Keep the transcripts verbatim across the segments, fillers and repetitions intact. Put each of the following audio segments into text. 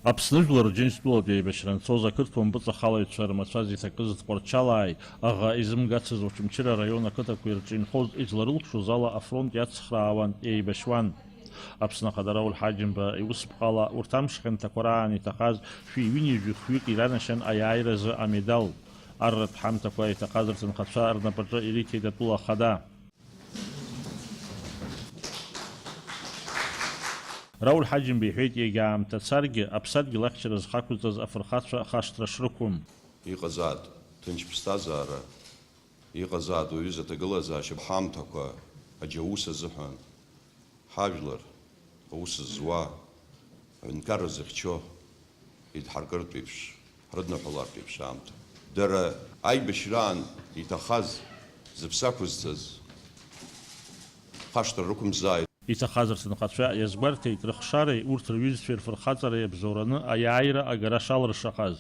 Аԥсны Жәлар Рџьынџьтәылатә еибашьра анцоз, ақырҭуа мпыҵахалаҩцәа рмацәаз иҭакыз Тҟәарчалааи, аӷа изымгацыз Очамчыра араион ақыҭақәеи рҿы инхоз изларылхшоз ала афронт иацхраауан, еибашьуан. Аԥсны Ахада Рауль Ҳаџьымба иусԥҟала урҭ амш хьанҭақәа раан иҭахаз шәи ҩынҩажәи хәҩык иранашьан аиааиразы амедал. Арратә ҳамҭақәа иҭахаз рҭынхацәа рнапаҿы ириҭеит атәыла ахада. Рауль Ҳаџьымба иҳәеит, иагьа аамҭа царгьы, аԥсадгьыл ахьчара зхақәызҵаз афырхацәа хашҭра шрықәым. Иҟазаат ҭынч ԥсҭазаара, иҟазаат уаҩы изы аҭагылазаашьа ҳамҭақәа аџьаус азыҳәан, ҳажәлар аус зуа, аҳәынҭқарра зыхьчо, идҳаркыртә еиԥш, ҳрыдныҳәалартә еиԥш аамҭа. Дара аибашьраан иҭахаз, зыԥсы ақәызҵаз хашҭра рықәымзааит. Иҭахаз рҭынхацәа иазгәарҭеит, рыхшареи урҭ рҩызцәеи рфырхаҵареи абзоураны аиааира агара шалыршахаз.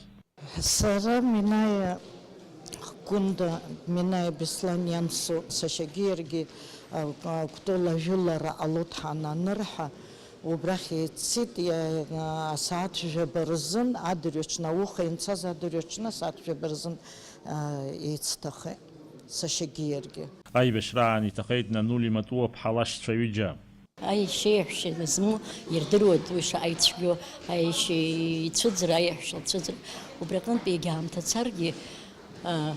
Сара Минаиа Гәында, Минаиа Беслан иансоуп, сашьагьы иаргьы, а, а, Кәтол ажәылара ҟалоит ҳәа ананырҳәа, убрахь еиццеит, иа-, а, асааҭ жәаба рзын, адырҩаҽны, ауха инцаз адырҩаҽны асааҭ жәаба рзын, а, еицҭахеит, сашьагьы иаргьы. Аибашьраан иҭахеит Нанули Матуа-ԥҳа лашьцәа ҩыџьа. Аишьеи аҳәшьеи змоу ирдыруеит уи шаҟа ицәгьоу, аишьеи ицәыӡра, аиаҳәшьа лцәыӡра. Убри аҟынтә егьа аамҭа царгьы, аа,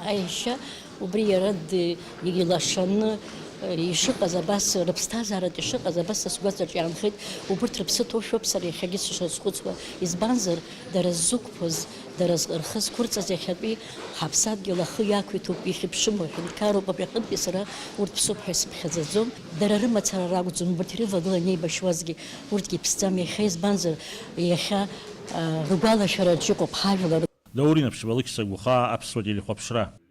аишьа убри иара д-, илашаны, э, ишыҟаз абас, рыԥсҭазааратә ишыҟаз абас са сгәаҵаҿ иаанхеит, убырҭ рыԥсы ҭоушәоуп сара иахьагьы сшазхәыцуа. Избанзар, дара ззықәԥоз, дара з-, рхы зқәырҵаз иахьатәи ҳаԥсадгьыл ахы иақәиҭуп, ихьыԥшыму аҳәынҭқарроуп, абри аҟынтәи сара урҭ ԥсуп ҳәа исыԥхьаӡаӡом. Дара рымацара ракәӡам, убырҭ ирывагыланы еибашьуазгьы урҭгьы ԥсӡам, иахьа избанзар, иахьа, а, ргәалашәараҿ иҟоуп ҳажәлар. Даур Инаԥшьба, Алықьса Гәхаа, Аԥсуа телехәаԥшра.